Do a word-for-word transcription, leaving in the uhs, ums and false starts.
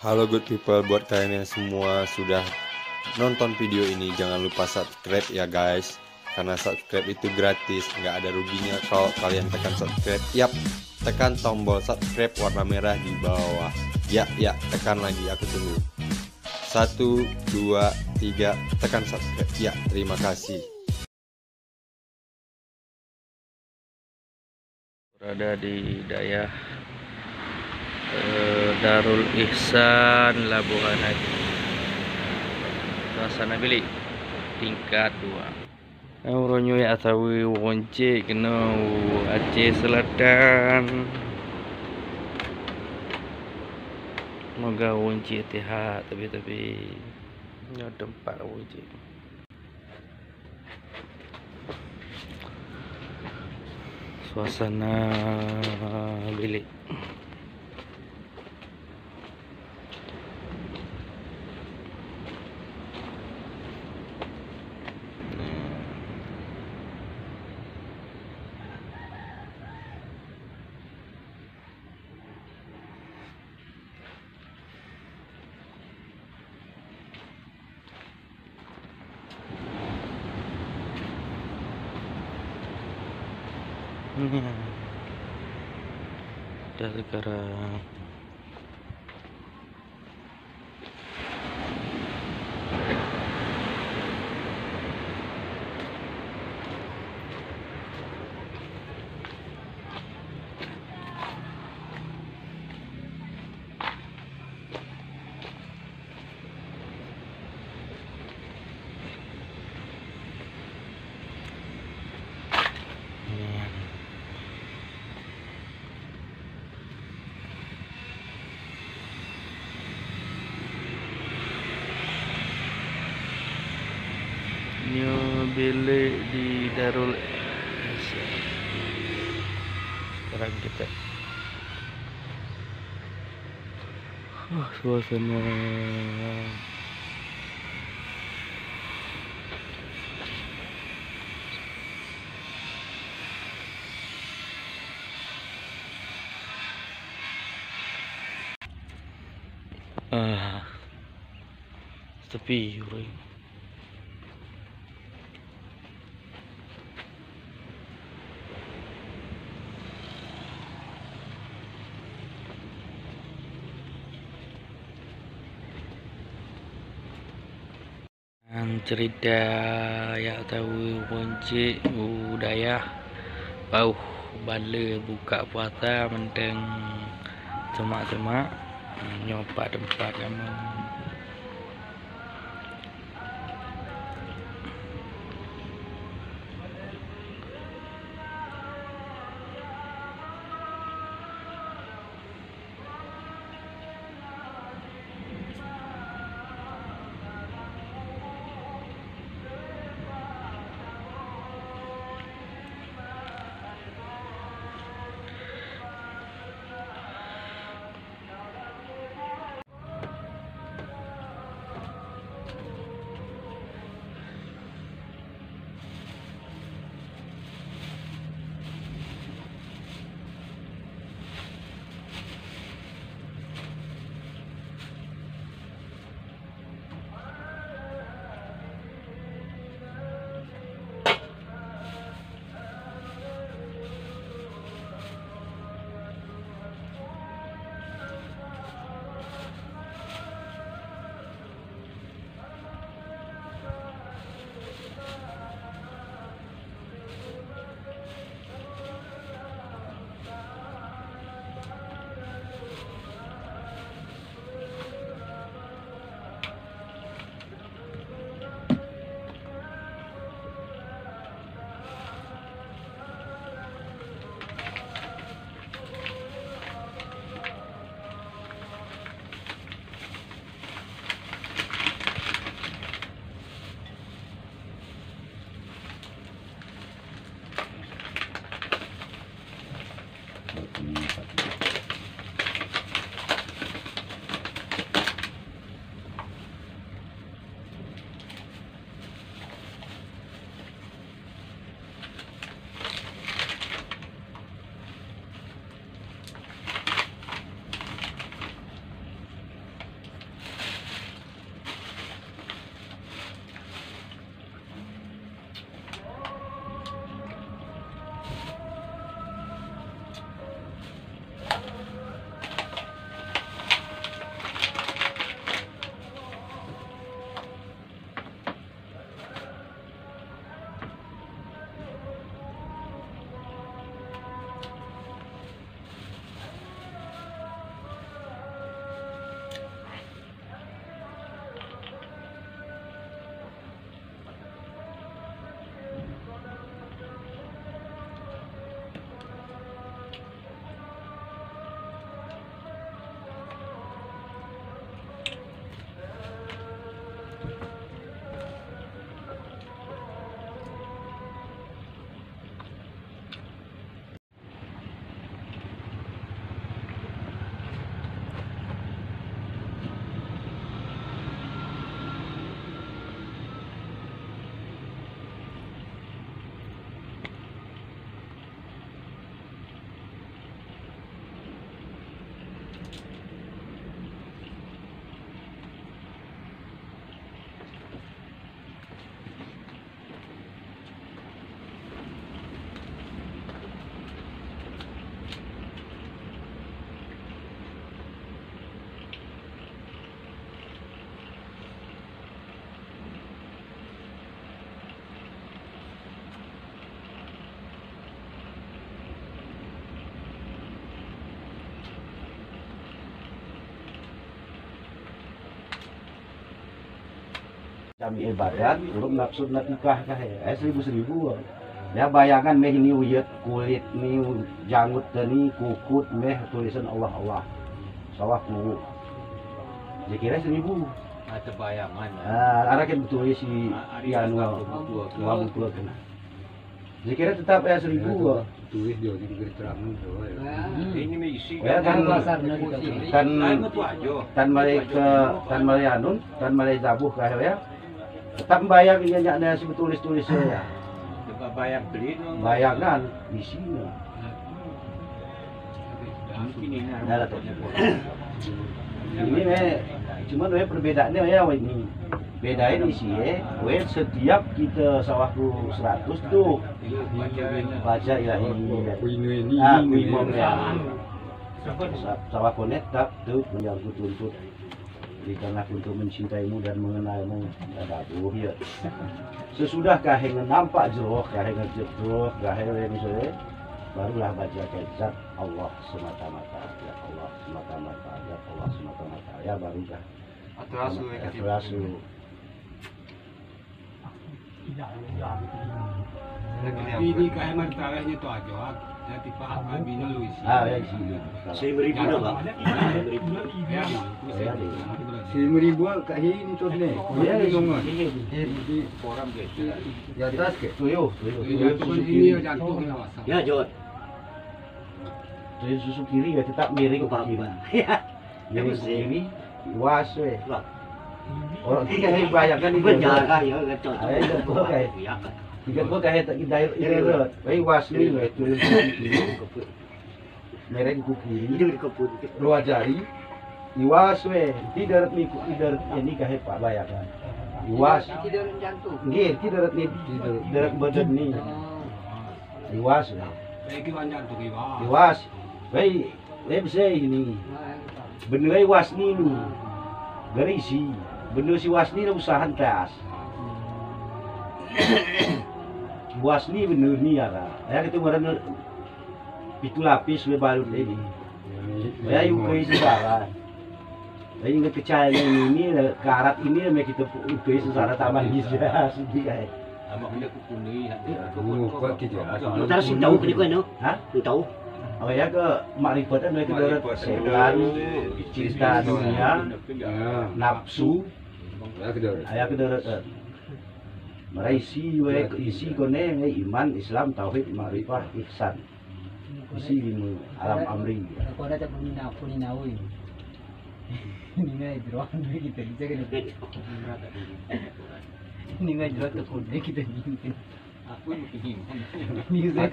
Halo good people, buat kalian yang semua sudah nonton video ini, jangan lupa subscribe ya guys. Karena subscribe itu gratis, nggak ada ruginya kalau kalian tekan subscribe. Yap, tekan tombol subscribe warna merah di bawah. Ya, ya, tekan lagi, aku tunggu. Satu, dua, tiga, tekan subscribe. Ya, terima kasih. Berada di dayah, eh, Darul Ihsan, Labuhan Haji. Suasana bilik tingkat dua. Uroe nyoe jak saweue ureueng chik keunoe u Aceh Selatan. Semoga ureueng chik sihat, tapi-tapi nyoe teumpat ureueng chik. Suasana bilik. Dah sekarang. Nyoe bilik di Darul Ihsan. Sekarang kita, uh, suasana. Ah, sepi ureueng. Nyan cerita jak saweue ureueng chik u dayah, paoh bale buka puasa mantong semak-semak. Nyoe pat teumpat kamoe. Jami ibadat, ureueng nafsu natikah kah, eh, seribu-seribu. Ya, bayangan meh ni uyet, kulit ni, jangut tani, kukut meh tulisan Allah, Allah. Sawah kuwuk. Zikirnya seribu. Ah, terbayangan, ya. Ah, arah kan betul si Ah, hari Pian Sabtu wa, betul ke? Wa betul ke? Zikirnya tetap ya seribu. Ya, tu. Tulis dia di negeri terang tu, ya. Ini mah isi Ya, kan. Kan, Pasar ni kita. Kan, Lain tu aja. Tan malai ke, tan malai anun, tan malai zabuh kah, ya. Tetap bayang ingat-ingat na si tulis-tulis, ya. Coba bayang beli tu. Bayangan, isinya. Mungkin ini Dah lah tak cukup. Ini meh, cuman weh perbedaannya ya weh ini. Bedain isi eh, weh setiap kita sawah ku seratus tu baca ilahi. Ku ini, ini, Ah, ini, ku ini. Imam ya. Sa-, sawah konek tak tu yang ku tuntut. Berikanlah untuk mencintaimu dan mengenalmu. Ada buh ya. Sesudah kahé nampak jroh, kahé ngejek jroh, kahé misalnya, barulah baca zat Allah semata-mata, zat Allah semata-mata, zat Allah semata-mata. Ya, baru dah. Atau rasu, ya, Atau rasu. Ini kahé martabatnya tu aja, ya, tipe apa bina lu isi. Ah, ya, isi. Seribu ribu dah, Pak. Seribu ribu. Ya, Ya, ya. Seribu ribu kat sini tu ni. Ya, ya, Di, di, Orang biasa. Di atas ke? Tuyuh, tuyuh. Ya, Tuyuh jantung susu ini, kiri. Jantung ni awak. Ya, Jod. Tuyuh susu kiri ya tetap miring ke kiri. Ya. Miring ke kiri. Was weh. Wah. Orang tiga hari bayangkan ini. Benar, ya, betul. Ada yang kau kai. Ya. Tiga kau kai tak kita ibarat. Wei was ni weh tuyuh susu kiri. Miring ku kiri. Itu di kebun. Dua jari. Iwas weh, ti darat ni ku, ti darat ni kahé pak bayangkan. Iwas. Ti darat jantung. Nggih, ti darat ni, ti darat, darat badan ni. Oh. Iwas weh. Baik, iwan jantung, iwas. Iwas. Wei, wei besai ini. Bener iwas ni ni. Garisi. Bener si was ni dah usahan tas. Was ni bener ni ada. Ya kita baru Pitu lapis weh balut lé ni. Ya, yue ukui seusara. Jadi, ngon keucai ngon ini, karat ini, meh kita ukui seusara tamah bisa, sedih, eh. Amak kena kukuni, ha. Mengubah kita. Tahu si tahu kena kau, no? Ha? Tahu. Oh, ya, ke makrifat, meh kita Makrifat, setan, cinta dunia, Ya. nafsu. Ya, kita. Ya, kita. Meraisi, weh, isi kone, weh, iman, Islam, tauhid, makrifah, ihsan. Isi lima alam amri. Aku ada tak bunyi nak, bunyi nawi. Ini ngai jroh ni kita bisa kena. Ini ngai jroh tu pun kita ni. Aku ni. Ni saya